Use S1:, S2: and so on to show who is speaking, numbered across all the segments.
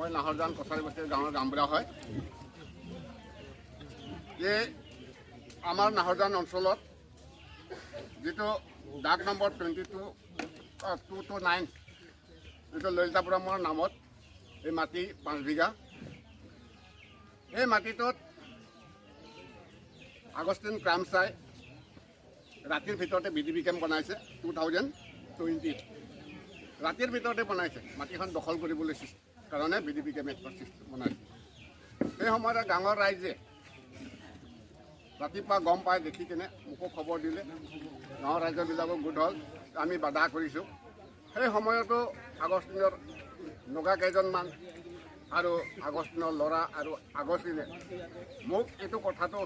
S1: মই নাহৰজান কছাৰী বস্তিৰ গাঁৱৰ গাঁওবুঢ়া হয়। এই আমাৰ নাহৰজান অঞ্চলত যিটো ডাক নম্বৰ 22229, যিটো ললিতা ব্ৰহ্মৰ নামত এই মাটি 5 বিঘা, এই মাটিটোত আগষ্টিন ক্ৰামচাই ৰাতিৰ ভিতৰতে বি ডি বি কেম্প বনাইছে 2020ত। ৰাতিৰ ভিতৰতে বনাইছে, মাটিখন দখল কৰিবলৈ কাৰণে বি ডি বি কেম্প বনাইছে। সেই সময়তে গাঁৱৰ ৰাইজে ৰাতিপুৱা গম পাই দেখি কেনে মোকো খবৰ দিলে। গাঁৱৰ ৰাইজবিলাকো গোট হ'ল, আমি বাধা কৰিছোঁ। সেই সময়তো আগষ্টিনৰ নগা কেইজনমান আৰু আগষ্টিনৰ ল'ৰা আৰু আগষ্টিনে মোক এইটো কথাটো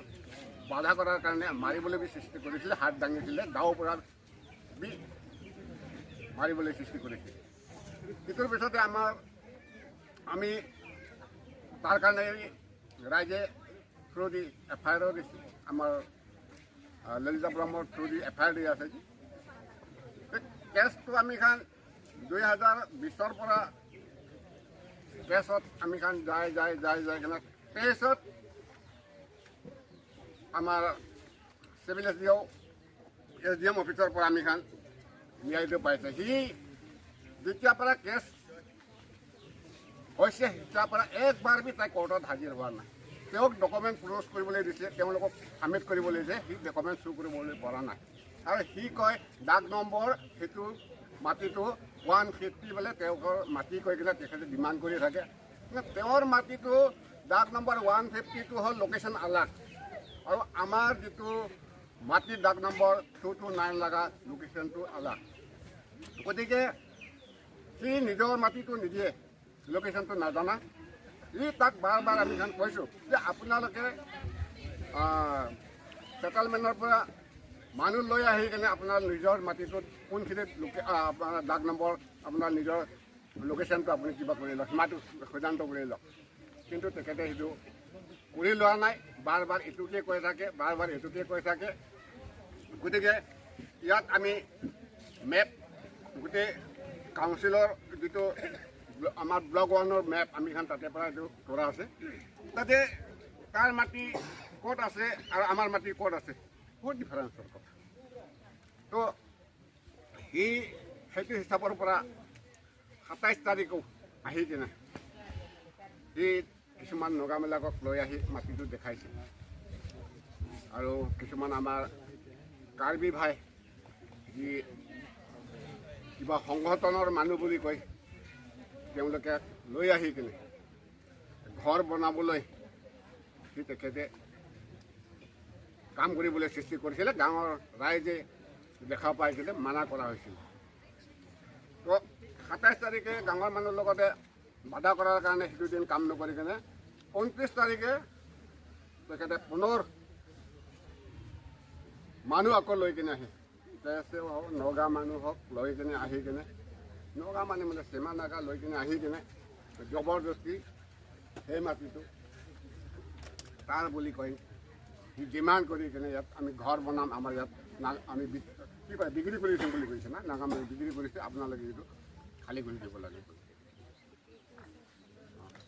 S1: বাধা কৰাৰ কাৰণে মাৰিবলৈ বি সৃষ্টি কৰিছিলে, হাত দাঙিছিলে, দাও পৰা বি মাৰিবলৈ সৃষ্টি কৰিছিল। সেইটোৰ পিছতে আমি তাৰ কাৰণে ৰাইজে থ্ৰু দি এফ আই আৰো দিছে। আমাৰ ললিতা ব্ৰহ্মৰ through the F I R দি আছে। কেছটো আমি খান 2020ৰ পৰা কেছত আমি খান যাই যাই যাই যাই কেনে কেছত আমাৰ civil S D অ' এছ ডি এম অফিচৰ পৰা আমি খান ন্যায়টো পাইছে। সি যেতিয়াৰ পৰা কেছ হৈছে তেতিয়াৰ পৰা একবাৰ বি তাই কোৰ্টত হাজিৰ হোৱা নাই। তেওঁক ডকুমেণ্ট প্ৰডিউচ কৰিবলৈ দিছে, তেওঁলোকক ছাবমিট কৰিবলৈ দিছে, সি ডকুমেণ্ট শ্ব' কৰিবলৈ পৰা নাই। আৰু সি কয় ডাক নম্বৰ সেইটো মাটিটো 150 বোলে তেওঁলোকৰ মাটি কৈ কিনে তেখেতে ডিমাণ্ড কৰি থাকে। কিন্তু তেওঁৰ মাটিটো ডাক নম্বৰ 152 হ'ল লোকেশ্যন আলাগ, আৰু আমাৰ যিটো মাটিৰ ডাক নম্বৰ 229 লগা লোকেশ্যনটো আলাগ। গতিকে সি নিজৰ মাটিটো নিদিয়ে, লোকেশ্যনটো নাজানা। ই তাক বাৰ বাৰ আমি কৈছোঁ যে আপোনালোকে ছেটেলমেণ্টৰ পৰা মানুহ লৈ আহি কেনে আপোনাৰ নিজৰ মাটিটোত কোনখিনিত লোকে আপোনাৰ ডাক নম্বৰ আপোনাৰ নিজৰ লোকেশ্যনটো আপুনি কিবা কৰি লওক, সীমাটো সিদ্ধান্ত কৰি লওক। কিন্তু তেখেতে সেইটো কৰি লোৱা নাই, বাৰ বাৰ এইটোকে কৈ থাকে, বাৰ বাৰ এইটোকে কৈ থাকে। গতিকে ইয়াত আমি মেপ গোটেই কাউন্সিলৰ যিটো আমাৰ ব্লক ওৱানৰ মেপ আমি খান তাতে পৰা এইটো কৰা আছে। তাতে তাৰ মাটি ক'ত আছে আৰু আমাৰ মাটি ক'ত আছে বহুত ডিফাৰেঞ্চৰ কথা। তো সি সেইটো হিচাপৰ পৰা 27 তাৰিখো আহি কিনে সি কিছুমান নগাবিলাকক লৈ আহি মাটিটো দেখাইছে, আৰু কিছুমান আমাৰ কাৰ্বি ভাই যি কিবা সংগঠনৰ মানুহ বুলি কয় তেওঁলোকে লৈ আহি কিনে ঘৰ বনাবলৈ সি তেখেতে কাম কৰিবলৈ সৃষ্টি কৰিছিলে। গাঁৱৰ ৰাইজে দেখা পাই কিনে মানা কৰা হৈছিল। তো 27 তাৰিখে গাঁৱৰ মানুহৰ লগতে বাধা কৰাৰ কাৰণে সেইটো দিন কাম নকৰি কিনে 29 তাৰিখে তেখেতে পুনৰ মানুহ আকৌ লৈ কিনে আহি হওক নগা মানুহ হওক লৈ কিনে আহি কিনে নগা মানুহ মানে চেমা নাগা লৈ কিনে আহি কিনে জবৰদস্তি সেই মাটিটো তাৰ বুলি কয় ডিমাণ্ড কৰি কিনে ইয়াত আমি ঘৰ বনাম, আমাৰ ইয়াত আমি কি কয় বিক্ৰী কৰিছোঁ বুলি কৈছে না, নাগা মানুহ বিক্ৰী কৰিছে, আপোনালোকে এইটো খালী কৰি দিব লাগে।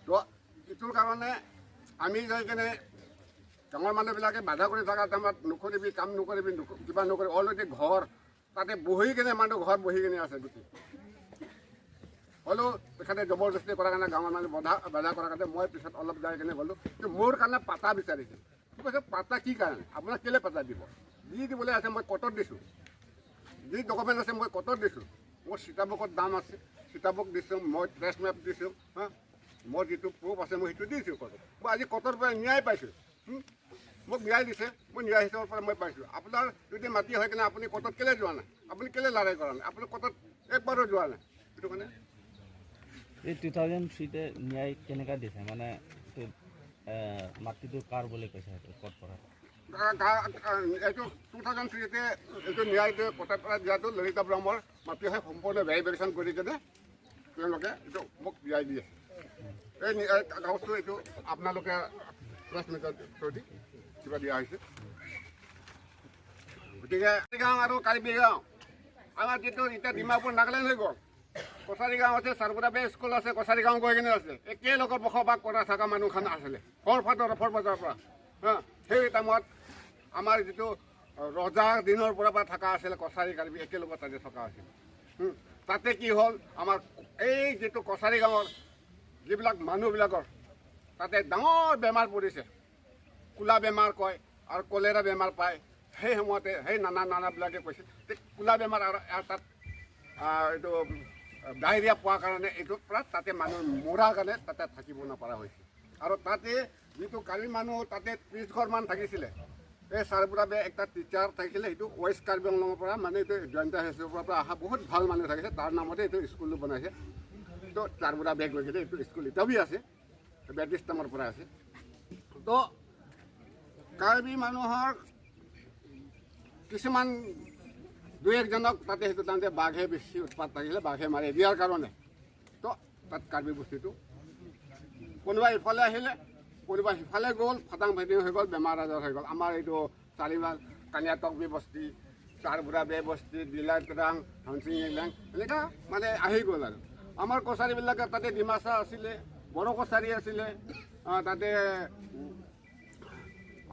S1: তো এইটোৰ কাৰণে আমি যাই কিনে গাঁৱৰ মানুহবিলাকে বাধা কৰি থকা টাইমত নকৰিবি, কাম নকৰিবি, কিবা নকৰিবি, অলৰেডি ঘৰ তাতে বহি কিনে মানুহ ঘৰ বহি কিনে আছে গোটেই। হ'লেও তেখেতে জবৰদস্তি কৰাৰ কাৰণে গাঁৱৰ মানুহ বাধা কৰাৰ কাৰণে মই পিছত অলপ যাই কিনে গ'লোঁ। মোৰ কাৰণে পাতা বিচাৰিছিল। কৈছে পাতা কি কাৰণে, আপোনাক কেলৈ পাতা দিব, যি দিবলৈ আছে মই কটত দিছোঁ, যি ডকুমেণ্ট আছে মই কটত দিছোঁ, মোৰ সীতাভোগত দাম আছে, সীতাভোগ দিছোঁ, মই ট্ৰেছ মেপ দিছোঁ, হা মোৰ যিটো প্ৰুফ আছে মই সেইটো দিছোঁ কটত। মই আজি কটৰ পৰা ন্যায় পাইছোঁ, মোক ন্যায় দিছে, মই ন্যায় হিচাপৰ পৰা মই পাইছোঁ। আপোনাৰ যদি মাটি হয় কিনে আপুনি কটত কেলৈ যোৱা নাই, আপুনি কেলৈ লৰাই কৰা নাই, আপুনি কটত একবাৰো যোৱা নাই, সেইটো কাৰণে।
S2: এই 2003তে ন্যায় কেনেকুৱা দিছে, মানে মাটিটো কাৰ বুলি কৈছে সেইটো ক'ত পৰা?
S1: এইটো 2003তে এইটো ন্যায়টো কটাৰ পৰা দিয়াটো ললিতা ব্ৰহ্মৰ মাটি হয়, সম্পূৰ্ণ ভেৰিফিকেশ্যন কৰি কিনে তেওঁলোকে এইটো মোক ন্যায় দিয়ে। এই কাগজটো এইটো আপোনালোকে প্ৰেছ মিটৰ থ্ৰুদি কিবা দিয়া হৈছে। গতিকে গাঁও আৰু কাৰ্বি গাঁও আমাৰ যিটো এতিয়া ডিমাপুৰ নাগালেণ্ড হৈ গ'ল, কছাৰী গাঁও আছে, চাৰবুৰা বে স্কুল আছে, কছাৰী গাঁও গৈ কিনে আছে, একেলগত বসবাস কৰা থকা মানুহখন আছিলে ফৰফাটৰ ফৰবজাৰৰ পৰা। হা, সেই টাইমত আমাৰ যিটো ৰজা দিনৰ পৰা থকা আছিলে কছাৰী কাৰ্বি একেলগত তাতে থকা আছিল। তাতে কি হ'ল, আমাৰ এই যিটো কছাৰী গাঁৱৰ যিবিলাক মানুহবিলাকৰ তাতে ডাঙৰ বেমাৰ পৰিছে, কোলা বেমাৰ কয় আৰু কলেৰা বেমাৰ পায়। সেই সময়তে সেই নানা নানাবিলাকে কৈছিল কোলা বেমাৰ আৰু তাত এইটো ডায়েৰিয়া পোৱাৰ কাৰণে এইটোৰ পৰা তাতে মানুহ মৰাৰ কাৰণে তাতে থাকিব নপৰা হৈছে। আৰু তাতে যিটো কাৰ্বি মানুহ তাতে 30 ঘৰমান থাকিছিলে। এই চাৰবুৰা বে একটা টিচাৰ থাকিছিলে, সেইটো ৱেষ্ট কাৰ্বি আংলঙৰ পৰা, মানে এইটো জয়ন্ত হিলছৰ পৰা অহা বহুত ভাল মানুহ থাকিছে, তাৰ নামতে এইটো স্কুলটো বনাইছে। তো চাৰবুৰা বে গৈ কিনে এইটো স্কুল এতিয়াও আছে, ব্ৰিটিছ টাইমৰ পৰা আছে। তো কাৰ্বি মানুহৰ কিছুমান দুই একজনক তাতে সেইটো তাতে বাঘে বেছি উৎপাত থাকিলে, বাঘে মাৰি দিয়াৰ কাৰণে তো তাত কাৰ্বি বস্তিটো কোনোবা ইফালে আহিলে, কোনোবা সিফালে গ'ল, ফাটাং ফাটিং হৈ গ'ল, বেমাৰ আজাৰ হৈ গ'ল। আমাৰ এইটো চাৰিবাৰ কানিয়াটক বে বস্তি, চাৰবুৰা বে বস্তি, ডিলাইটৰাং, ধনচিং ইলেং এনেকুৱা মানে আহি গ'ল। আৰু আমাৰ কছাৰীবিলাকে তাতে ডিমাচা আছিলে, বড়ো কছাৰী আছিলে, তাতে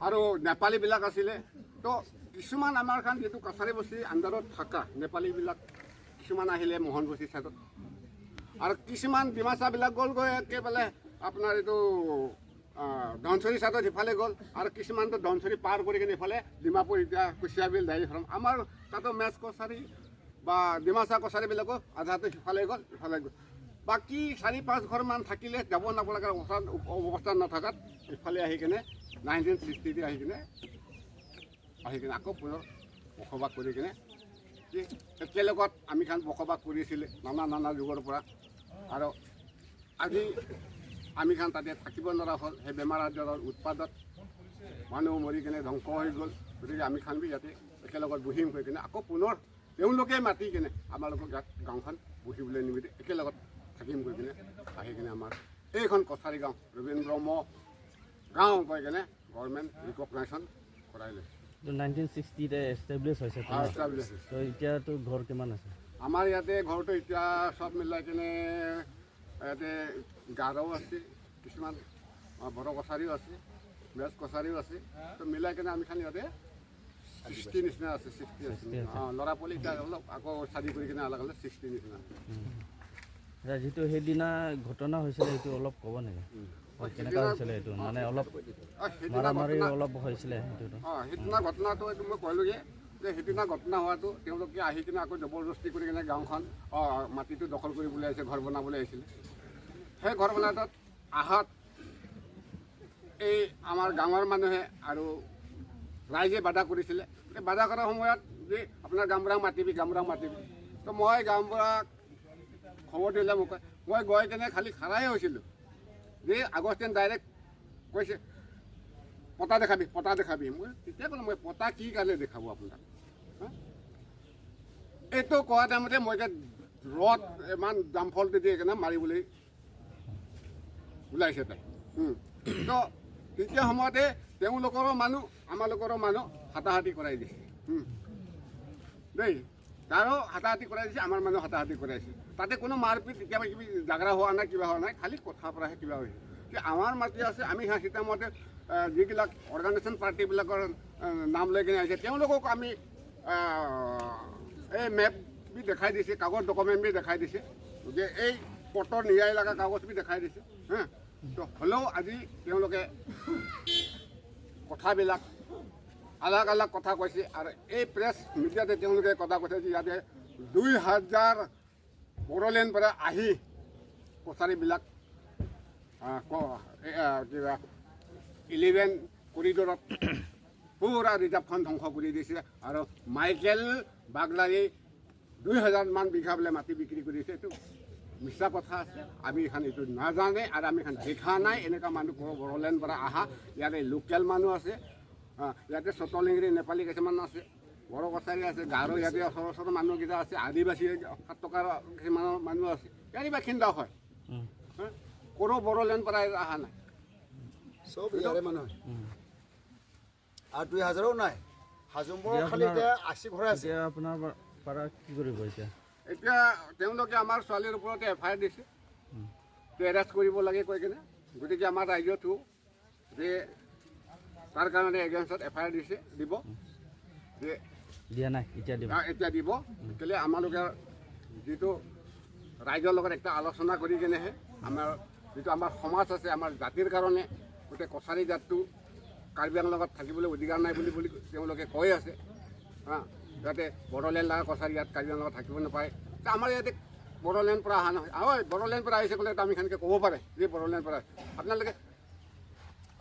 S1: আৰু নেপালীবিলাক আছিলে। তো কিছুমান আমাৰ খান যিটো কছাৰী বস্তি আণ্ডাৰত থকা নেপালীবিলাক কিছুমান আহিলে মোহন বস্তি চাইডত, আৰু কিছুমান ডিমাচাবিলাক গ'লগৈ একেবাৰে আপোনাৰ এইটো ধনচৰি চাইডত সিফালে গ'ল, আৰু কিছুমানটো ধনচৰি পাৰ কৰি কিনে ইফালে ডিমাপুৰ এতিয়া কুচিয়াবিল ডায়েৰী ফাৰ্ম, আমাৰ তাতো মেচ কছাৰী বা ডিমাচা কছাৰীবিলাকো আধাটো সিফালে গ'ল, ইফালে গ'ল। বাকী 4-5 ঘৰমান থাকিলে যাব নাপালাৰ অৱস্থা নথকাত ইফালে আহি কিনে 1960 আহি কিনে আকৌ পুনৰ বসবাস কৰি কিনে একেলগত আমি খান বসবাস কৰিছিলে নানা নানা যুগৰ পৰা। আৰু আজি আমি খান তাতে থাকিব নোৱাৰা হ'ল, সেই বেমাৰ আজাৰৰ উৎপাদত মানুহ মৰি কিনে ধ্বংস হৈ গ'ল। গতিকে আমি খান বি ইয়াতে একেলগত বহিম হৈ কিনে আকৌ পুনৰ তেওঁলোকে মাতি কিনে আমালোকক ইয়াত গাঁওখন বহিবলৈ নিমিত্তে একেলগত থাকিম গৈ কিনে আহি কিনে আমাৰ এইখন কছাৰী গাঁও ৰবীন্দ্ৰ ব্ৰহ্ম গাঁও কৈ কিনে গভৰ্ণমেণ্ট ৰিকগনাইশ্যন কৰাই লৈছে।
S2: 1960তে এষ্টাব্লিছ হৈছে। তো এতিয়াতো ঘৰ কিমান আছে
S1: আমাৰ ইয়াতে? ঘৰটো এতিয়া চব মিলাই কিনে ইয়াতে গাৰো আছে, কিছুমান বড়ো কছাৰীও আছে, মেচ কছাৰীও আছে, তো মিলাই কিনে আমি খালি ইয়াতে 60 নিচিনা আছে, 60 আছে। অঁ, ল'ৰা পোৱালি এতিয়া অলপ আকৌ চাৰি কৰি কিনে আলাগ আলাগ 60 নিচিনা।
S2: যিটো সেইদিনা ঘটনা হৈছিলে সেইটো অলপ ক'ব নেকি, কেনেকুৱা হৈছিলে সেইটো, মানে অলপ মাৰামাৰি অলপ হৈছিলে সেইটো?
S1: অঁ, সেইদিনা ঘটনাটো এইটো মই ক'লোঁগে যে সেইদিনা ঘটনা হোৱাটো তেওঁলোকে আহি কিনে আকৌ জবৰদস্তি কৰি কিনে গাঁওখন মাটিটো দখল কৰিবলৈ আহিছে, ঘৰ বনাবলৈ আহিছিলে। সেই ঘৰ বনাটোত আহাত এই আমাৰ গাঁৱৰ মানুহে আৰু ৰাইজে বাধা কৰিছিলে। বাধা কৰাৰ সময়ত যে আপোনাৰ গাঁওবুঢ়াক মাতিবি, গাঁওবুঢ়াক মাতিবি, তো মই গাঁওবুঢ়াক খবৰ দিলে মোক, মই গৈ কিনে খালি খাৰাই হৈছিলোঁ যে আগষ্টিন ডাইৰেক্ট কৈছে পতা দেখাবি, পতা দেখাবি। মই তেতিয়া ক'লোঁ মই পতা কি কাৰণে দেখাব আপোনাক, এইটো কোৱা টাইমতে মই এতিয়া ৰদ ইমান জামফলটো দি কিনে মাৰিবলৈ ওলাইছে তাই। তো তেতিয়া সময়তে তেওঁলোকৰো মানুহ আমালোকৰো মানুহ হাতাহাতি কৰাই দিছে দেই, তাৰো হাতাহাতি কৰাই দিছে, আমাৰ মানুহ হাতাহাতি কৰাইছে। তাতে কোনো মাৰপিট কেতিয়াবা কিবি জাগৰা হোৱা নাই, কিবা হোৱা নাই, খালি কথাৰ পৰাহে কিবা হৈছে। যে আমাৰ মাটি আছে, আমি সিটামতে যিবিলাক অৰ্গেনাইজেশ্যন পাৰ্টিবিলাকৰ নাম লৈ কিনে আহিছে তেওঁলোকক আমি এই মেপ বি দেখাই দিছে, কাগজ ডকুমেণ্ট বি দেখাই দিছে, যে এই পটৰ নিয়াই লগা কাগজ বি দেখাই দিছে। হা, তো হ'লেও আজি তেওঁলোকে কথাবিলাক আলাগ আলাগ কথা কৈছে। আৰু এই প্ৰেছ মিডিয়াতে তেওঁলোকে কথা কৈছে যে ইয়াতে 2000 বড়োলেণ্ড পৰা আহি কছাৰীবিলাক কিবা 11 কৰিডৰত পুৰা ৰিজাৰ্ভখন ধ্বংস কৰি দিছে। আৰু মাইকেল বাগলাৰী 2000মান বিঘা বোলে মাটি বিক্ৰী কৰিছে। এইটো মিছা কথা আছে, আমি এখন এইটো নাজানে আৰু আমি এখন দেখা নাই। এনেকুৱা মানুহ বড়োলেণ্ড পৰা অহা ইয়াতে লোকেল মানুহ আছে, ইয়াতে চতলিংগিৰি নেপালী কিছুমান আছে, বড়ো কছাৰী আছে, গাৰো ইয়াতে ওচৰ ওচৰৰ মানুহকেইটা আছে, আদিবাসী 7 টকাৰ কিছুমানৰ মানুহ আছে, ইয়াৰে বাসিন্দা হয়। কোনো বড়োলেণ্ড পৰা অহা নাই,
S3: চব ইয়াৰে মানুহ। আৰু 2000ও নাই, হাজোংবৰ খালি এতিয়া 80 ঘৰ আছে।
S2: আপোনাৰ পৰা কি কৰিব এতিয়া?
S1: এতিয়া তেওঁলোকে আমাৰ ছোৱালীৰ ওপৰতে এফ I R দিছে, এৰেষ্ট কৰিব লাগে কৈ কিনে। গতিকে আমাৰ ৰাইজতো যে তাৰ কাৰণে এগেইনষ্টত এফ I R দিছে, দিব যে
S2: দিয়া নাই, এতিয়া দিব,
S1: এতিয়া দিব। কেলে আমালোকে যিটো ৰাইজৰ লগত একটা আলোচনা কৰি কিনেহে আমাৰ যিটো আমাৰ সমাজ আছে, আমাৰ জাতিৰ কাৰণে গোটেই কছাৰী জাতটো কাৰ্বি আংলঙত থাকিবলৈ অধিকাৰ নাই বুলি বুলি তেওঁলোকে কৈ আছে। হা, যাতে বড়োলেণ্ড লগা কছাৰী ইয়াত কাৰ্বি আংলঙত থাকিব নাপায়। আমাৰ ইয়াতে বড়োলেণ্ড পৰা অহা নহয়, হয় বড়োলেণ্ড পৰা আহিছে ক'লে আমি সেনেকৈ ক'ব পাৰে যে বড়োলেণ্ড পৰা, আপোনালোকে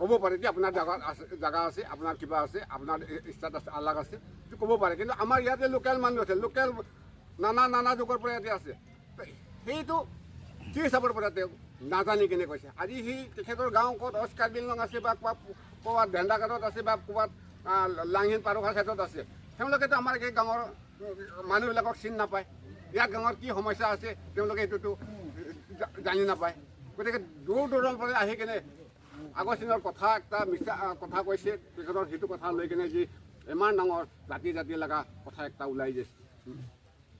S1: ক'ব পাৰে যে আপোনাৰ জাগা আছে, জাগা আছে, আপোনাৰ কিবা আছে, আপোনাৰ ষ্টেটাছ আছে, আলাগ আছে, সেইটো ক'ব পাৰে। কিন্তু আমাৰ ইয়াতে লোকেল মানুহ আছে, লোকেল নানা নানা যুগৰ পৰা ইয়াতে আছে। সেইটো কি হিচাপৰ পৰা তেওঁ নাজানি কেনে কৈছে। আজি সি তেখেতৰ গাঁও ক'ত ৱেষ্ট কাৰ্বি আংলং আছে বা ক'ৰবাত ভেণ্ডাঘাটত আছে বা ক'ৰবাত লাংহিন পাৰঘা চাইডত আছে, তেওঁলোকেতো আমাৰ এই গাঁৱৰ মানুহবিলাকক চিনি নাপায়। ইয়াত গাঁৱৰ কি সমস্যা আছে তেওঁলোকে সেইটোতো জানি নাপায়। গতিকে দূৰ দূৰৰ পৰা আহি কেনে আগৰ দিনৰ কথা এটা মিছা কথা কৈছে, তেখেতৰ সেইটো কথা লৈ কেনে যি ইমান ডাঙৰ জাতি জাতি লগা কথা এটা ওলাই গৈছে।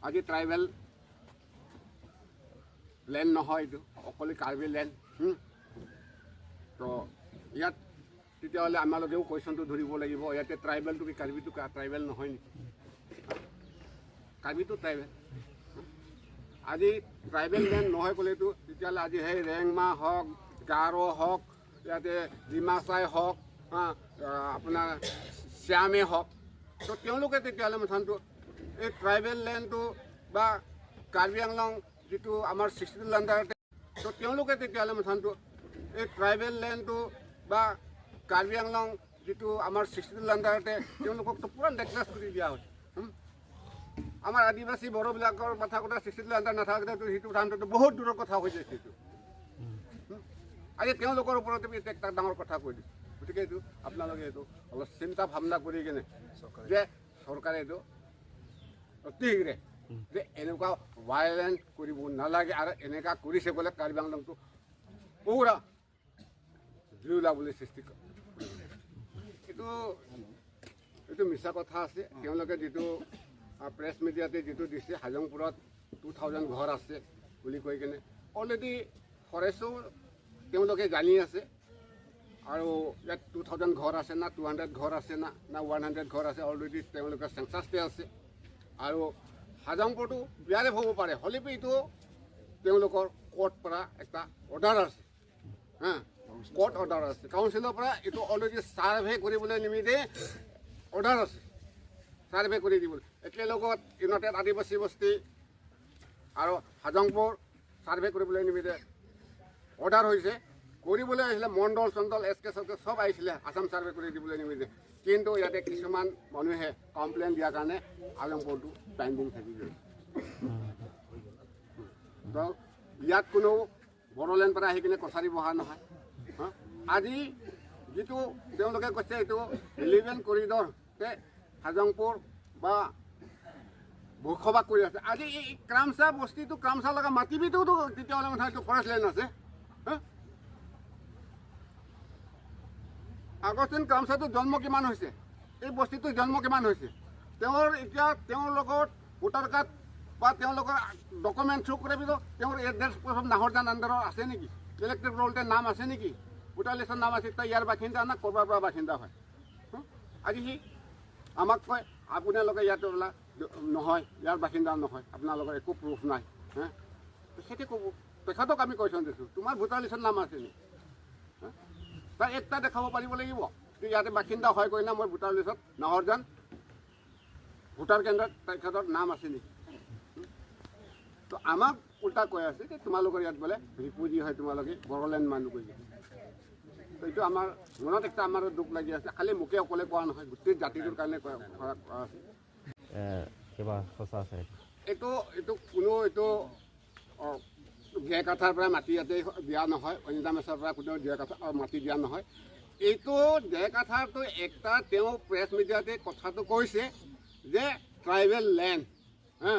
S1: আজি ট্ৰাইবেল লেণ্ড নহয়, এইটো অকলে কাৰ্বি লেণ্ড। তো ইয়াত তেতিয়াহ'লে আমালোকেও কুৱেশ্যনটো ধৰিব লাগিব, ইয়াতে ট্ৰাইবেলটো কি কাৰ্বিটো ট্ৰাইবেল নহয় নেকি? কাৰ্বিটো ট্ৰাইবেল। আজি ট্ৰাইবেল লেণ্ড নহয় ক'লেতো তেতিয়াহ'লে আজি সেই ৰেংমা হওক, গাৰো হওক, ইয়াতে ডিমাচাই হওক, আপোনাৰ শ্যামে হওক, তো তেওঁলোকে তেতিয়াহ'লে মুঠনটো এই ট্ৰাইবেল লেণ্ডটো বা কাৰ্বি আংলং যিটো আমাৰ 62 আণ্ডাৰতে, তো তেওঁলোকে তেতিয়াহ'লে মুঠনটো এই ট্ৰাইবেল লেণ্ডটো বা কাৰ্বি আংলং যিটো আমাৰ 62 আণ্ডাৰতে তেওঁলোককতো পূৰা নেকলেছ কৰি দিয়া হৈছে। আমাৰ আদিবাসী বড়োবিলাকৰ কথা কথা 62 আণ্ডাৰ নাথাকিলেতো সেইটো ধানটোতো বহুত দূৰৰ কথা হৈ যায় সেইটো। আজি তেওঁলোকৰ ওপৰতে এতিয়া এটা ডাঙৰ কথা কৈ দিছোঁ। গতিকে এইটো আপোনালোকে এইটো অলপ চিন্তা ভাৱনা কৰি কিনে যে চৰকাৰে এইটো অতি শীঘ্ৰে যে এনেকুৱা ভায়লেণ্ট কৰিব নালাগে, আৰু এনেকুৱা কৰিছে বোলে কাৰ্বি আংলংটো পূৰা জুই ওলাবলৈ সৃষ্টি কৰে। এইটো এইটো মিছা কথা আছে। তেওঁলোকে যিটো প্ৰেছ মিডিয়াতে যিটো দিছে হাজংপুৰত 2000 ঘৰ আছে বুলি কৈ কিনে অলৰেডি ফৰেষ্টো তেওঁলোকে জানি আছে, আৰু ইয়াত 2000 ঘৰ আছে না 200 ঘৰ আছে না না 100 ঘৰ আছে, অলৰেডি তেওঁলোকে চেঞ্চাছতে আছে। আৰু হাজংপুৰটো বিয়াৰে হ'ব পাৰে, হ'লেও এইটো তেওঁলোকৰ কোৰ্ট পৰা এটা অৰ্ডাৰ আছে, হা কোৰ্ট অৰ্ডাৰ আছে, কাউন্সিলৰ পৰা এইটো অলৰেডি ছাৰ্ভে কৰিবলৈ নিমিত্তে অৰ্ডাৰ আছে, ছাৰ্ভে কৰি দিবলৈ। একেলগত ইউনাইটেড আদিবাসী বস্তি আৰু হাজংপুৰ ছাৰ্ভে কৰিবলৈ নিমিত্তে অৰ্ডাৰ হৈছে, কৰিবলৈ আহিছিলে মণ্ডল চণ্ডল এছ কে চছ চব আহিছিলে আছাম ছাৰ্ভে কৰি দিবলৈ নিমিত্তে। কিন্তু ইয়াতে কিছুমান মানুহে কমপ্লেইন দিয়াৰ কাৰণে হাজংপুৰটো পেণ্ডিং থাকি গৈছে। তো ইয়াত কোনো বড়োলেণ্ড পৰা আহি কিনে কছাৰী বহা নহয়। আজি যিটো তেওঁলোকে কৈছে এইটো 11 কৰিডৰ হাজংপুৰ বা বসবাস কৰি আছে। আজি এই ক্ৰামচা বস্তিটো ক্ৰামচা লগা মাটিবিটোতো তেতিয়াহ'লে মানে এইটো ফৰেষ্ট লেণ্ড আছে। আগষ্টিন ক্ৰামচাটোৰ জন্ম কিমান হৈছে, এই বস্তিটোৰ জন্ম কিমান হৈছে, তেওঁৰ এতিয়া তেওঁৰ লগত ভোটাৰ কাৰ্ড বা তেওঁলোকৰ ডকুমেণ্ট শ্ব' কৰি তেওঁৰ এড্ৰেছ প্ৰথম নাহৰজান আণ্ডাৰৰ আছে নেকি, ইলেক্ট্ৰিক ৰোলতে নাম আছে নেকি, ভোটাৰ লিষ্টৰ নাম আছে, ইয়াৰ বাসিন্দা না ক'ৰবাৰ পৰা বাসিন্দা হয়। আজি সি আমাক কয় আপোনালোকে ইয়াত বোলা নহয়, ইয়াৰ বাসিন্দা নহয়, আপোনালোকৰ একো প্ৰুফ নাই। হা, তেখেতে ক'ব, তেখেতক আমি কুৱেশ্যন দিছোঁ, তোমাৰ ভোটাৰ লিষ্টৰ নাম আছে নেকি, তাৰ একটা দেখাব পাৰিব লাগিব যে ইয়াতে বাসিন্দা হয় কৈ না মই ভোটাৰ লিষ্টত নাহৰজান ভোটাৰ কেন্দ্ৰত তেখেতৰ নাম আছে নেকি। তো আমাক উল্টা কৈ আছে যে তোমালোকৰ ইয়াত বোলে ৰিফিউজি হয়, তোমালোকে বড়োলেণ্ড মানুহ কৈ গৈছে। তো এইটো আমাৰ মনত একটা আমাৰ দুখ লাগি আছে, খালি মোকে অকলে কোৱা নহয়, গোটেই জাতিটোৰ কাৰণে কোৱা আছে।
S2: কিবা সঁচা আছে
S1: এইটো? এইটো কোনো এইটো জেকাঠাৰ পৰা মাটি ইয়াতে দিয়া নহয়, অনিতা মেছৰ পৰা কোনো জেকাঠা মাটি দিয়া নহয়। এইটো জেকাঠাৰটো একটা তেওঁ প্ৰেছ মিডিয়াতে কথাটো কৈছে যে ট্ৰাইবেল লেণ্ড, হা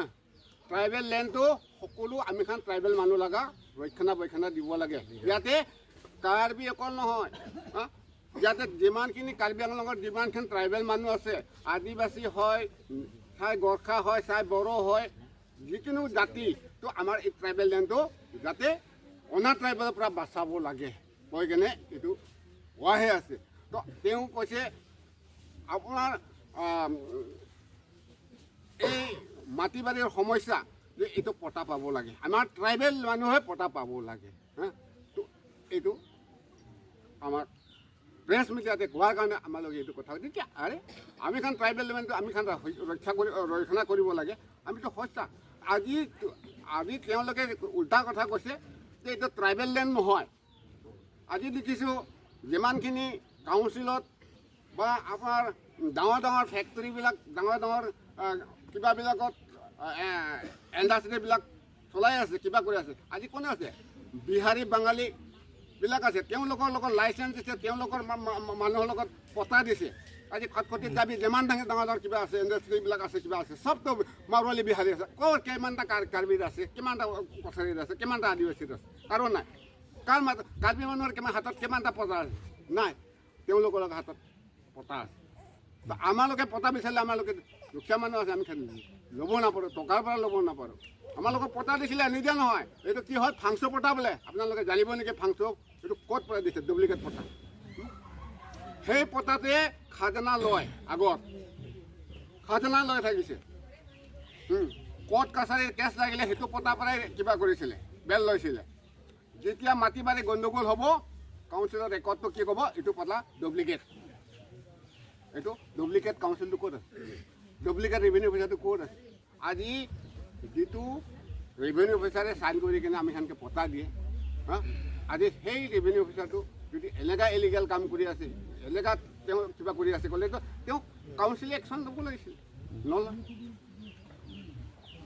S1: ট্ৰাইবেল লেণ্ডটো সকলো আমিখান ট্ৰাইবেল মানুহ লগা ৰক্ষণাবেক্ষণা দিব লাগে। ইয়াতে কাৰ্বি অকল নহয়, হা ইয়াতে যিমানখিনি কাৰ্বি আংলঙত যিমানখিনি ট্ৰাইবেল মানুহ আছে, আদিবাসী হয়, চাই গোৰ্খা হয়, চাই বড়ো হয়, যিকোনো জাতি তো আমাৰ এই ট্ৰাইবেল লেণ্ডটো যাতে অনা ট্ৰাইবেলৰ পৰা বাচাব লাগে কৈ কেনে এইটো হোৱাহে আছে। তো তেওঁ কৈছে আপোনাৰ এই মাটি বাৰীৰ সমস্যা যে এইটো পতা পাব লাগে, আমাৰ ট্ৰাইবেল মানুহে পতা পাব লাগে। হা, তো এইটো আমাৰ প্ৰেছ মিডিয়াতে কোৱাৰ কাৰণে আমালোকে এইটো কথা তেতিয়া আৰে আমি খান ট্ৰাইবেল মানুহটো আমি খান ৰক্ষা কৰি ৰক্ষণা কৰিব লাগে, আমিতো সঁচা। আজি আজি তেওঁলোকে উল্টা কথা কৈছে যে এইটো ট্ৰাইবেল লেণ্ড নহয়। আজি দেখিছোঁ যিমানখিনি কাউন্সিলত বা আপোনাৰ ডাঙৰ ডাঙৰ ফেক্টৰীবিলাক, ডাঙৰ ডাঙৰ কিবাবিলাকত ইণ্ডাষ্ট্ৰীবিলাক চলাই আছে, কিবা কৰি আছে, আজি কোনে আছে? বিহাৰী বাঙালীবিলাক আছে, তেওঁলোকৰ লগত লাইচেঞ্চ দিছে, তেওঁলোকৰ মানুহৰ লগত পতা দিছে। আজি খটখটিত যাবি যিমান ডাঙৰ ডাঙৰ ডাঙৰ কিবা আছে, ইণ্ডাষ্ট্ৰীবিলাক আছে, কিবা আছে, চবতো মাৰোৱালী বিহাৰী আছে। ক'ৰ কিমানটা কাৰ্বিৰ আছে, কিমানটা কছাৰীৰ আছে, কিমানটা আদিবাসীৰ আছে? কাৰো নাই। কাৰ মাত কাৰ্বি মানুহৰ কিমান হাতত কিমানটা পতা আছে? নাই, তেওঁলোকৰ হাতত পতা আছে। তো আমালোকে পতা বিচাৰিলে আমালোকে দুখীয়া মানুহ আছে, আমি ল'ব নাপাৰোঁ, টকাৰ পৰা ল'ব নাপাৰোঁ। আমালোকক পতা দিছিলে, নিদিয়া নহয়। এইটো কি হয়, ফাংচো পতা বোলে, আপোনালোকে জানিব নেকি ফাংচো এইটো ক'ত পৰা দিছে? ডুপ্লিকেট পতা। সেই পতাটোৱে খাজানা লয়, আগত খাজানা লৈ থাকিছে। কোৰ্ট কাছাৰীৰ কেছ লাগিলে সেইটো পতাৰ পৰাই কিবা কৰিছিলে, বেল লৈছিলে। যেতিয়া মাটি বাৰী গণ্ডগোল হ'ব, কাউন্সিলৰ ৰেকৰ্ডটো কি ক'ব? এইটো পতা ডুপ্লিকেট। এইটো ডুপ্লিকেট কাউন্সিলটো ক'ত আছে? ডুপ্লিকেট ৰেভিনিউ অফিচাৰটো ক'ত আছে? আজি যিটো ৰেভিনিউ অফিচাৰে চাইন কৰি কিনে আমি সেনেকৈ পতা দিয়ে, হা, আজি সেই ৰেভিনিউ অফিচাৰটো যদি এনেকুৱা ইলিগেল কাম কৰি আছে, এনেকুৱা তেওঁ কিবা কৰি আছে ক'লেতো তেওঁক কাউন্সিলে একশ্যন ল'ব লাগিছিল, নলয়।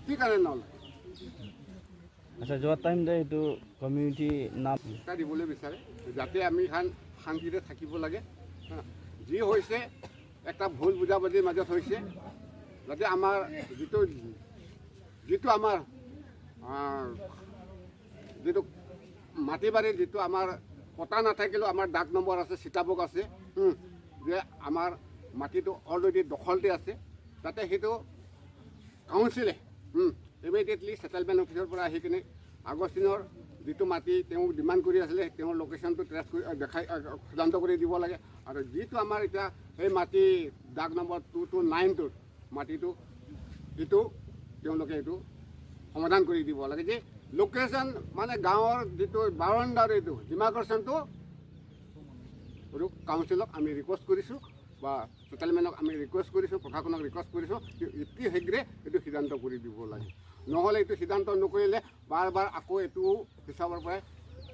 S1: কি কাৰণে নলয়?
S2: আচ্ছা, যোৱা টাইম দে এইটো কমিউনিটি নাম
S1: শিক্ষা দিবলৈ বিচাৰে যাতে আমি শান্তিৰে থাকিব লাগে। যি হৈছে এটা ভুল বুজাবুজিৰ মাজত হৈছে, যাতে আমাৰ যিটো যিটো আমাৰ যিটো মাটি বাৰীৰ যিটো আমাৰ পতা নাথাকিলেও আমাৰ ডাক নম্বৰ আছে, চিতাবুক আছে, যে আমাৰ মাটিটো অলৰেডি দখলতে আছে, যাতে সেইটো কাউন্সিলে ইমিডিয়েটলি ছেটেলমেণ্ট অফিচৰ পৰা আহি কিনে আগষ্টিনৰ যিটো মাটি তেওঁ ডিমাণ্ড কৰি আছিলে তেওঁৰ লোকেশ্যনটো ট্ৰেছ কৰি দেখাই সিদ্ধান্ত কৰি দিব লাগে। আৰু যিটো আমাৰ এতিয়া সেই মাটি ডাক নম্বৰ 2292ত মাটিটো এইটো তেওঁলোকে এইটো সমাধান কৰি দিব লাগে, যে লোকেশ্যন মানে গাঁৱৰ যিটো বাউণ্ডাৰী এইটো ডিমাৰ্কেশ্যনটো আৰু কাউন্সিলক আমি ৰিকুৱেষ্ট কৰিছোঁ বা ছেটেলমেণ্টক আমি ৰিকুৱেষ্ট কৰিছোঁ, প্ৰশাসনক ৰিকুৱেষ্ট কৰিছোঁ অতি শীঘ্ৰে এইটো সিদ্ধান্ত কৰি দিব লাগে। নহ'লে এইটো সিদ্ধান্ত নকৰিলে বাৰ বাৰ আকৌ এইটো হিচাপৰ পৰাই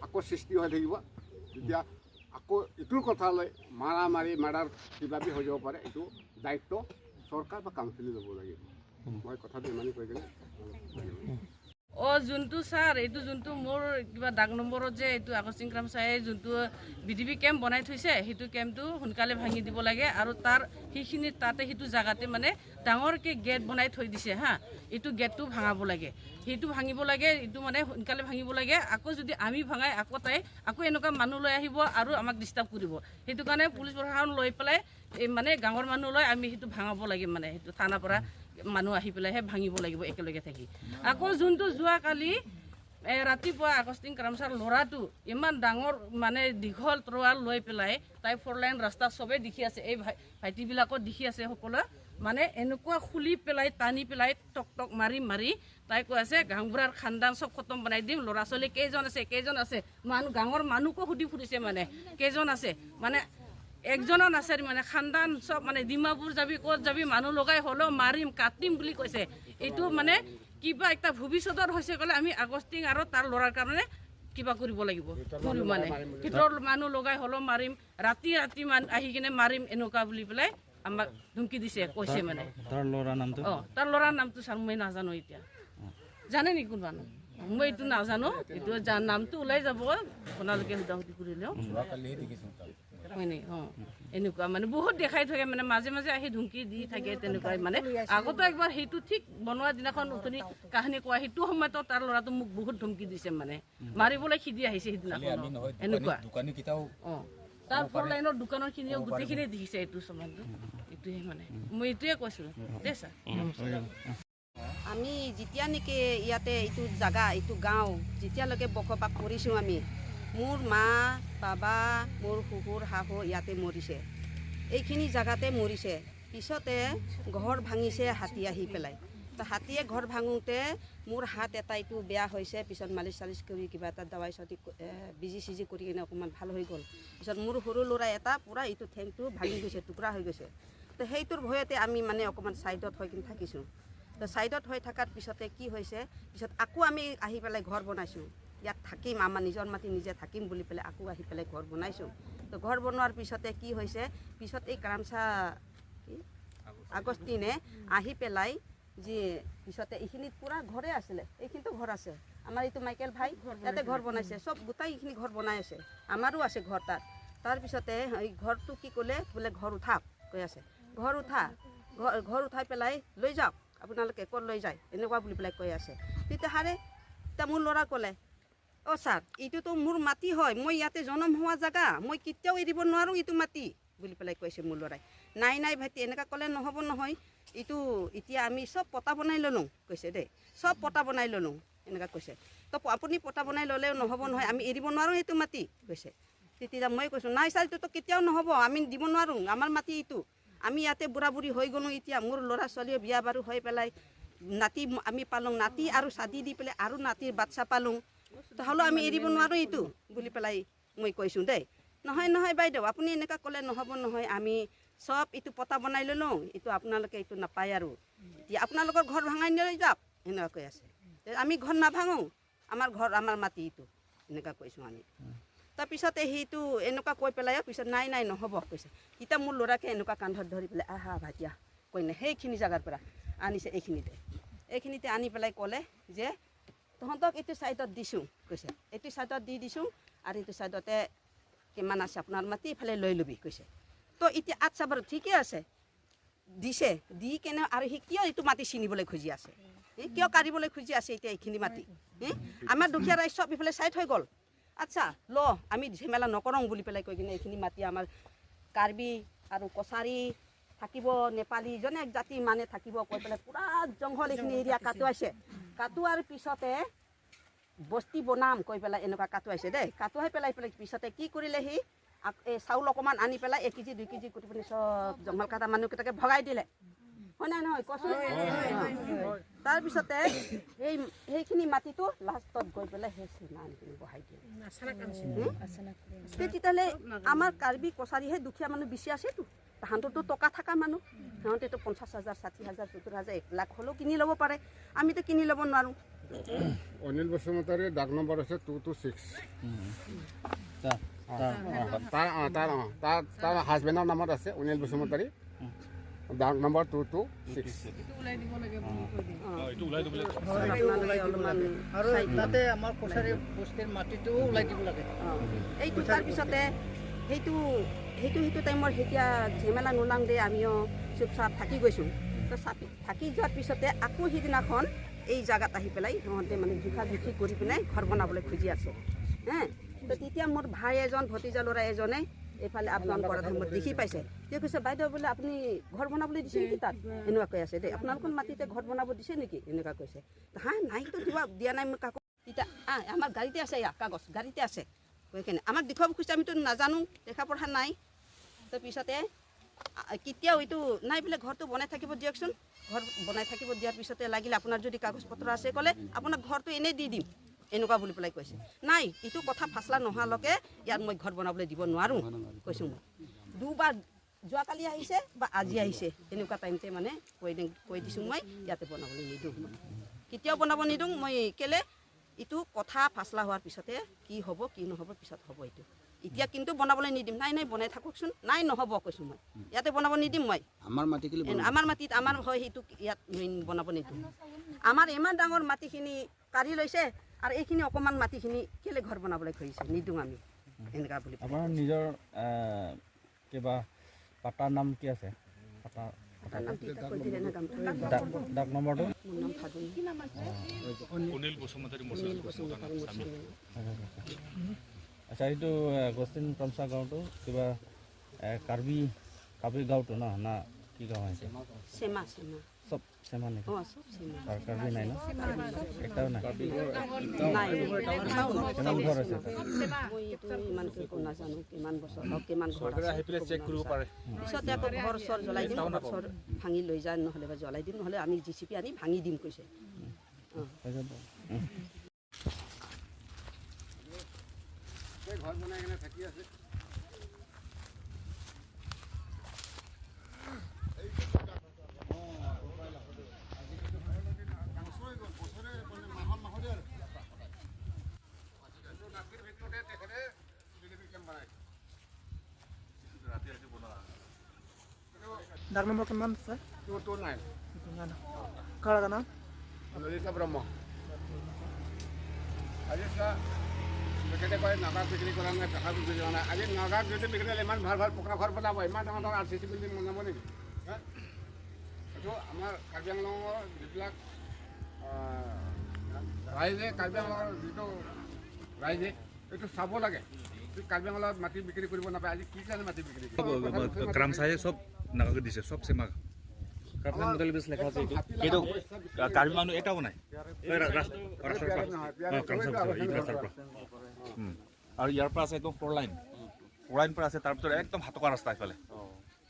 S1: আকৌ সৃষ্টি হৈ থাকিব, তেতিয়া আকৌ এইটোৰ কথালৈ মাৰা মাৰি মাৰ্ডাৰ কিবাবি হৈ যাব পাৰে। এইটো দায়িত্ব চৰকাৰ বা কাউন্সিলে ল'ব লাগিব। মই কথাটো ইমানেই কৈ কিনে।
S4: যোনটো ছাৰ এইটো যোনটো মোৰ কিবা ডাক নম্বৰত যে এইটো আগষ্টিন ক্ৰামচাই যোনটো বি ডি বি কেম্প বনাই থৈছে, সেইটো কেম্পটো সোনকালে ভাঙি দিব লাগে। আৰু তাৰ সেইখিনি তাতে সেইটো জেগাতে মানে ডাঙৰকৈ গেট বনাই থৈ দিছে, হা, এইটো গেটটো ভাঙাব লাগে, সেইটো ভাঙিব লাগে, এইটো মানে সোনকালে ভাঙিব লাগে। আকৌ যদি আমি ভাঙাই আকৌ তাই আকৌ এনেকুৱা মানুহ লৈ আহিব আৰু আমাক ডিষ্টাৰ্ব কৰিব। সেইটো কাৰণে পুলিচ প্ৰশাসন লৈ পেলাই এই মানে গাঁৱৰ মানুহ লৈ আমি সেইটো ভাঙাব লাগে, মানে সেইটো থানাৰ পৰা মানুহ আহি পেলাইহে ভাঙিব লাগিব একেলগে থাকি। আকৌ যোনটো যোৱাকালি ৰাতিপুৱা আগষ্টিন ক্ৰামচাৰ ল'ৰাটো ইমান ডাঙৰ মানে দীঘল তৰোৱাল লৈ পেলাই তাই ফ'ৰ লাইন ৰাস্তা চবেই দেখি আছে, এই ভাইটিবিলাকো দেখি আছে সকলোৱে, মানে এনেকুৱা খুলি পেলাই টানি পেলাই টক টক মাৰি মাৰি তাই কৈ আছে গাঁওবুঢ়াৰ খানদান চব খতম বনাই দিম, ল'ৰা ছোৱালী কেইজন আছে কেইজন আছে, মানুহ গাঁৱৰ মানুহকো সুধি ফুৰিছে মানে কেইজন আছে, মানে একজনো নাচাৰি মানে খানদান চব মানে ডিমাপুৰ যাবি ক'ত যাবি মানুহ লগাই হ'লেও মাৰিম কাটিম বুলি কৈছে। এইটো মানে কিবা এটা ভৱিষ্যতৰ হৈছে ক'লে আমি আগষ্টিন আৰু তাৰ ল'ৰাৰ কাৰণে কিবা কৰিব লাগিব, মানে ভিতৰৰ মানুহ লগাই হ'লেও মাৰিম, ৰাতি ৰাতি মান আহি কিনে মাৰিম এনেকুৱা বুলি পেলাই আমাক ধমকি দিছে, কৈছে মানে।
S2: তাৰ ল'ৰাৰ নামটো?
S4: তাৰ ল'ৰাৰ নামটো ছাৰ মই নাজানো এতিয়া, জানে নেকি কোনোবা? মই এইটো নাজানো, এইটো নামটো ওলাই যাব আপোনালোকে সুধা সুধি কৰিলেও হয় নেকি? এনেকুৱা মানে বহুত দেখাই থাকে, মানে মাজে মাজে আহি ধুমকি দি থাকে তেনেকুৱাই। মানে আগতে একবাৰ সেইটো ঠিক বনোৱা দিনাখন উঠনি কাহিনী কোৱা সেইটো সময়তো তাৰ ল'ৰাটো মোক বহুত ধমকি দিছে, মানে মাৰিবলৈ খেদি আহিছে সেইদিনাখন এনেকুৱা। তাৰ ফ'ৰ লাইনৰ দোকানৰ খিনিও গোটেইখিনি দেখিছে এইটো চমানটো, এইটোৱে মানে মই এইটোৱে কৈছোঁ দেই ছাৰ।
S5: আমি যেতিয়া নেকি ইয়াতে এইটো জাগা, এইটো গাঁও যেতিয়ালৈকে বসবাস কৰিছোঁ আমি, মোৰ মা বাবা, মোৰ শহুৰ শাহু ইয়াতে মৰিছে, এইখিনি জাগাতে মৰিছে। পিছতে ঘৰ ভাঙিছে হাতী আহি পেলাই। তো হাতীয়ে ঘৰ ভাঙোতে মোৰ হাত এটা এইটো বেয়া হৈছে। পিছত মালিচ চালিচ কৰি কিবা এটা দাৱাই চাৱাই বিজি চিজি কৰি কিনে অকণমান ভাল হৈ গ'ল। পিছত মোৰ সৰু ল'ৰা এটা পূৰা এইটো ঠেংটো ভাঙি গৈছে, টুকুৰা হৈ গৈছে। তো সেইটোৰ ভয়তে আমি মানে অকণমান ছাইডত হৈ কিনে থাকিছোঁ। তো ছাইডত হৈ থকাৰ পিছতে কি হৈছে, পিছত আকৌ আমি আহি পেলাই ঘৰ বনাইছোঁ। ইয়াত থাকিম, আমাৰ নিজৰ মাটি নিজে থাকিম বুলি পেলাই আকৌ আহি পেলাই ঘৰ বনাইছোঁ। তো ঘৰ বনোৱাৰ পিছতে কি হৈছে, পিছত এই কাৰামচা কি আগষ্টিনে আহি পেলাই যি পিছতে এইখিনিত পূৰা ঘৰে আছিলে, এইখিনিতো ঘৰ আছে আমাৰ, এইটো মাইকেল ভাই ইয়াতে ঘৰ বনাইছে, চব গোটেই এইখিনি ঘৰ বনাই আছে, আমাৰো আছে ঘৰ তাত। তাৰপিছতে এই ঘৰটো কি ক'লে, বোলে ঘৰ উঠাওক কৈ আছে, ঘৰ উঠা, ঘৰ উঠাই পেলাই লৈ যাওক আপোনালোকে, ক'ত লৈ যায় এনেকুৱা বুলি পেলাই কৈ আছে। তেতিয়া হাৰে এতিয়া মোৰ ল'ৰা ক'লে, অ' ছাৰ এইটোতো মোৰ মাটি হয়, মই ইয়াতে জনম হোৱা জেগা, মই কেতিয়াও এৰিব নোৱাৰোঁ এইটো মাটি বুলি পেলাই কৈছে মোৰ ল'ৰাই। নাই নাই ভাইটি, এনেকুৱা ক'লে নহ'ব নহয়, এইটো এতিয়া আমি চব পতা বনাই ল'লোঁ কৈছে দেই, চব পতা বনাই ল'লোঁ এনেকুৱা কৈছে। তো আপুনি পতা বনাই ল'লেও নহ'ব নহয়, আমি এৰিব নোৱাৰোঁ এইটো মাটি কৈছে। তেতিয়া মই কৈছোঁ, নাই ছাৰ এইটোতো কেতিয়াও নহ'ব, আমি দিব নোৱাৰোঁ, আমাৰ মাটি এইটো, আমি ইয়াতে বুঢ়া বুঢ়ী হৈ গ'লোঁ, এতিয়া মোৰ ল'ৰা ছোৱালীয়ে বিয়া বাৰু হৈ পেলাই নাতি আমি পালোঁ, নাতি আৰু চাদি দি পেলাই আৰু নাতিৰ বাচ্ছা পালোঁ, হ'লেও আমি এৰিব নোৱাৰোঁ এইটো বুলি পেলাই মই কৈছোঁ দেই। নহয় নহয় বাইদেউ, আপুনি এনেকুৱা ক'লে নহ'ব নহয়, আমি চব এইটো পতা বনাই ল'লোঁ, এইটো আপোনালোকে এইটো নাপায় আৰু এতিয়া আপোনালোকৰ ঘৰ ভাঙাই লৈ যাওক এনেকুৱা কৈ আছে। আমি ঘৰ নাভাঙো, আমাৰ ঘৰ আমাৰ মাটি এইটো এনেকুৱা কৈছোঁ আমি। তাৰপিছতে সেইটো এনেকুৱা কৈ পেলাই পিছত নাই নাই নহ'ব কৈছে। এতিয়া মোৰ ল'ৰাকে এনেকুৱা কান্ধত ধৰি পেলাই আহা ভাইটিয়া কৈ নাই সেইখিনি জেগাৰ পৰা আনিছে, এইখিনিতে এইখিনিতে আনি পেলাই ক'লে যে তহঁতক এইটো ছাইডত দিছোঁ কৈছে, এইটো ছাইডত দি দিছোঁ আৰু এইটো ছাইডতে কিমান আছে আপোনাৰ মাটি এইফালে লৈ ল'বি কৈছে। তো এতিয়া আচ্ছা বাৰু ঠিকে আছে, দিছে, দি কেনে আৰু সি কিয় এইটো মাটি ছিঙিবলৈ খুজি আছে, কিয় কাঢ়িবলৈ খুজি আছে এতিয়া এইখিনি মাটি, আমাৰ দুখীয়া ৰাইজ চব ইফালে ছাইড হৈ গ'ল। আচ্ছা ল আমি ঝেমেলা নকৰোঁ বুলি পেলাই কৈ কিনে এইখিনি মাটি আমাৰ কাৰ্বি আৰু কছাৰী থাকিব, নেপালী জনে জাতি মানে থাকিব কৈ পেলাই পূৰা জংঘল এইখিনি এৰিয়া কাটোৱাইছে। কাটোৱাৰ পিছতে বস্তি বনাম কৈ পেলাই এনেকুৱা কাটোৱাইছে দেই। কাটোৱাই পেলাই পেলাই পিছতে কি কৰিলে সি, এই চাউল অকণমান আনি পেলাই 1 কেজি 2 কেজি কৰি পিনি চব জংঘল কাটা মানুহকেইটাকে ভগাই দিলে, হয় নাই নহয় কচোন? তাৰপিছতে সেইখিনি মাটিটো লাষ্টত গৈ পেলাই সেই চীনা আনি পিনি বহাই দিয়ে। তেতিয়াহ'লে আমাৰ কাৰ্বি কছাৰীহে দুখীয়া মানুহ বেছি আছেতো, তাহাঁতৰতো টকা থকা মানুহ, সিহঁতেতো 50 হাজাৰ 60 হাজাৰ 70 হাজাৰ 1 লাখ হ'লেও কিনি ল'ব পাৰে, আমিতো কিনি ল'ব নোৱাৰোঁ।
S1: অনিল বসুমতাৰীৰ ডাক নম্বৰ আছে 226। তাৰ হাজবেণ্ডৰ নামত আছে অনিল বসুমতাৰী, ডাক নম্বৰ 226।
S5: এইটো তাৰপিছতে সেইটো সেইটো সেইটো টাইমৰ এতিয়া ঝেমেলা নোলাং দে, আমিও চুপচাপ থাকি গৈছোঁ। তো চাপি থাকি যোৱাৰ পিছতে আকৌ সিদিনাখন এই জেগাত আহি পেলাই সিহঁতে মানে জোখা জুখি কৰি পিনে ঘৰ বনাবলৈ খুজি আছে হে। তো তেতিয়া মোৰ ভাই এজন, ভতিজা ল'ৰা এজনে এইফালে আপ ডাউন কৰা সময়ত দেখি পাইছে। তেওঁ কৈছে, বাইদেউ বোলে আপুনি ঘৰ বনাবলৈ দিছে নেকি তাত, এনেকুৱা কৈ আছে দেই, আপোনালোকৰ মাটিতে ঘৰ বনাব দিছে নেকি এনেকুৱা কৈছে। হা নাইতো দিয়া নাই মোক কাকো। তেতিয়া আমাৰ গাড়ীতে আছে, ইয়া কাগজ গাড়ীতে আছে কৈ কেনে আমাক দেখুৱাব খুজিছে, আমিতো নাজানো, দেখা পঢ়া নাই। তাৰপিছতে কেতিয়াও এইটো নাই বোলে ঘৰটো বনাই থাকিব দিয়কচোন, ঘৰ বনাই থাকিব দিয়াৰ পিছতে লাগিলে আপোনাৰ যদি কাগজ পত্ৰ আছে ক'লে আপোনাক ঘৰটো এনেই দি দিম এনেকুৱা বুলি পেলাই কৈছে। নাই এইটো কথা ফাচলা নোহোৱালৈকে ইয়াত মই ঘৰ বনাবলৈ দিব নোৱাৰোঁ কৈছোঁ মই। দুবাৰ যোৱাকালি আহিছে বা আজি আহিছে এনেকুৱা টাইমতে মানে কৈ দিছোঁ মই ইয়াতে বনাবলৈ নিদিওঁ, মই কেতিয়াও বনাব নিদিওঁ মই। কেলে এইটো কথা ফাচলা হোৱাৰ পিছতে কি হ'ব কি নহ'ব পিছত হ'ব এইটো, এতিয়া কিন্তু বনাবলৈ নিদিম। নাই নাই বনাই থাককচোন, নাই নহ'ব কৈছোঁ মই, ইয়াতে বনাব নিদিম মই। আমাৰ মাটিত আমাৰ হয় সেইটো ইয়াত বনাব নিদিওঁ। আমাৰ ইমান ডাঙৰ মাটিখিনি কাঢ়ি লৈছে আৰু এইখিনি অকণমান মাটিখিনি কেলে ঘৰ বনাবলৈ খুজিছে, নিদিওঁ আমি এনেকুৱা বুলি।
S2: আপোনাৰ নিজৰ কিবা পাতাৰ নাম কি আছে? ডাক নম্বৰটো?
S5: মোৰ নাম ফাগুন।
S6: অনিল বসুমতাৰী।
S2: আচ্ছা, এইটো গষ্টিন প্ৰমচা গাঁৱটো কিবা কাৰ্বি কাৰ্বি গাঁৱটো ন না কি গাঁও হৈছে?
S5: চেমা। চেমা
S2: চব চেমা নেকি?
S5: অঁ, চব চেমা।
S2: কাৰ্বি নাই ন? একটাও নাই?
S5: নাই।
S2: কিমান ঘৰ আছে তাত?
S5: মই এইটো ইমানকৈ একো নাজানো, কিমান বছৰ, কিমান ঘৰ আছে।
S6: আহি পেলাই চেক কৰিব পাৰে।
S5: পিছতে আকৌ ঘৰ চৰ জ্বলাই দিম, ঘৰ চৰ ভাঙি লৈ যায়, নহ'লে বা জ্বলাই দিম, নহ'লে আমি জিচিপি আনি ভাঙি দিম কৈছে।
S2: হৈ যাব।
S1: এই ঘৰ বনাই কিনে থাকি আছে। নাচিৰ ভিতৰতে তেখেতে বিজেপি কেম্প বনাইছে।
S7: ডাক নম্বৰ কিমান আছে?
S1: 229।
S7: কাৰ নাম?
S1: ললিতা ব্ৰহ্ম। আজি চোৱা, তেখেতে কয় নাগা বিক্ৰী কৰা নাই, টকা বিক্ৰী কৰা নাই। আজি নাগাক যদি বিক্ৰী কৰিলে ইমান ভাল ভাল পকা ঘৰ বনাব, ইমান ডাঙৰ ডাঙৰ আৰচিচি বিল্ডিং বনাব নেকি? হা? এইটো আমাৰ কাৰ্বি আংলঙৰ যিবিলাক ৰাইজে, কাৰ্বি আংলঙৰ যিটো ৰাইজে এইটো চাব লাগে। কাৰ্বি আংলঙত মাটি বিক্ৰী কৰিব নাপায়। আজি কি কাৰণে মাটি বিক্ৰী কৰিব?
S6: ক্ৰামচায়ে চব নাগাকে দিছে, চব চেমা।
S2: লেখা আছে এইটো।
S6: কিন্তু কাৰ্বি মানুহ এটাও নাই এই ৰাস্তাৰ পৰা। অঁ, ক্ৰামচাৰ পৰা, এই ৰাস্তাৰ পৰা। আৰু ইয়াৰ পৰা আছে একদম 4 লাইন, 4 লাইন পৰা আছে। তাৰপিছত একদম হাতকা ৰাস্তা, ইফালে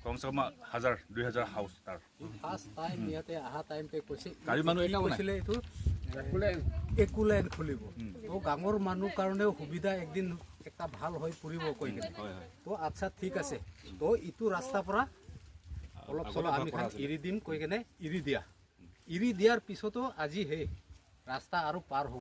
S6: কমচে কম হাজাৰ 2000 হাউচ তাৰ।
S8: ফাৰ্ষ্ট টাইম ইয়াতে অহা টাইমতে কৈছে।
S6: কাৰ্বি মানুহ এটাও নাই।
S8: কৈছিলে এইটো একোলেণ্ড খুলিব, তো গাঁৱৰ মানুহ কাৰণেও সুবিধা একদিন একটা ভাল হৈ পৰিব কৈ কিনে।
S6: হয় হয়
S8: তো আচ্ছা, ঠিক আছে, তো ইটো ৰাস্তাৰ পৰা অলপ চলপ আমি খান এৰি দিম কৈ কেনে এৰি দিয়া। এৰি দিয়াৰ পিছতো আজি সেই ৰাস্তা আৰু পাৰ হ'ব।